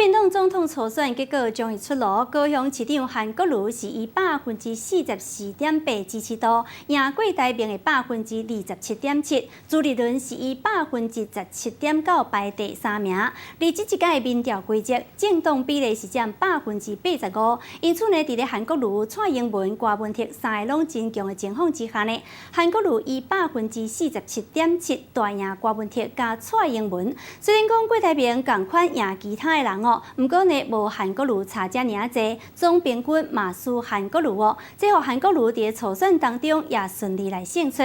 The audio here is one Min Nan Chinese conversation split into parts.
民黨總統初選結果終於出爐，高雄市長韓國瑜是以44.8%支持度贏郭台銘的27.7%，朱立倫是以17.9%排第三名。而這一屆民調規則，政黨比例是佔85%，因此呢，佇咧韓國瑜、蔡英文、柯文哲三个攏真強的情況之下呢，韓國瑜以47.7%大贏柯文哲佮蔡英文。雖然講郭台銘仝款贏其他的人哦，毋過呢，無韓國瑜差遮爾仔濟，總平均嘛輸韓國瑜哦。這予韓國瑜佇初選當中也順利來勝出。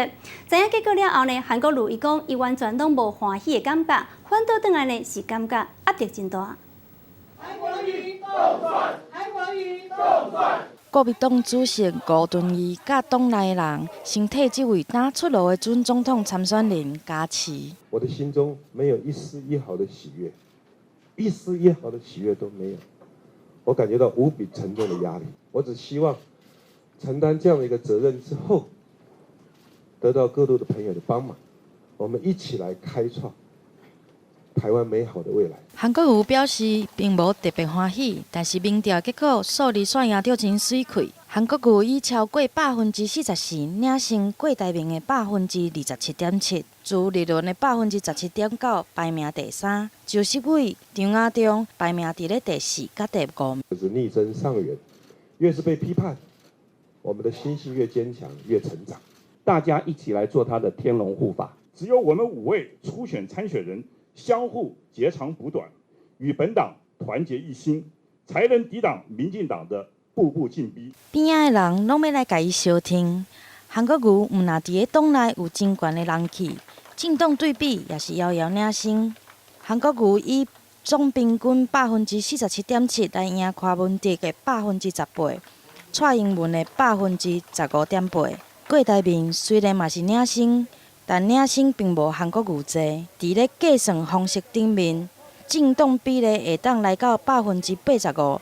知影結果了後呢，韓國瑜伊講伊完全攏無歡喜的感覺，反倒轉來呢是感覺壓力真大。韓國瑜當選，韓國瑜當選。國民黨主席吳敦義佮黨內人先替這位剛出爐的準總統參選人加持。我的心中沒有一絲一毫的喜悅，一絲一毫的喜悅都沒有，我感覺到無比沉重的壓力。我只希望承擔這樣的一個責任之後，得到各路的朋友的幫忙，我們一起來開創台灣美好的未來。韓國瑜表示，並無特別歡喜，但是民調結果數字煞贏著真媠氣。韓國瑜以超過44%領先郭台銘的27.7%，朱立倫的17.9%排名第三，周錫瑋、張亞中排名佇咧第四佮第五。就是逆增上緣，越是被批判，我們的心性越堅強，越成長。大家一起來做他的天龍護法。只有我們五位初選參選人相互截長補短，與本黨團結一心，才能抵擋民進黨的步步進逼。邊仔的人攏欲來共伊相挺。韓國瑜毋但佇咧黨內有真懸的人氣，政黨對比也是遙遙領先。韓國瑜以總平均47.7%來贏柯文哲的18%，蔡英文的15.8%。郭台銘雖然嘛是領先，但領先並無韓國瑜濟。佇咧計算方式頂面，政黨比例會當來到85%，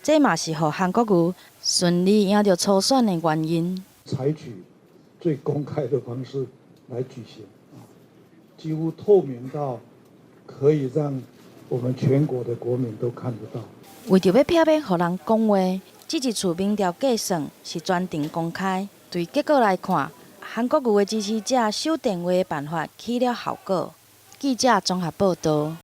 這嘛是予韓國瑜順利贏著初選的原因。採取最公開的方式來舉行，幾乎透明到可以讓我們全國的國民都看得到。為著欲避免予人講話，這一次民調計算是全程公開。對結果來看，韓國瑜的支持者守電話的辦法起了效果。記者綜合報導。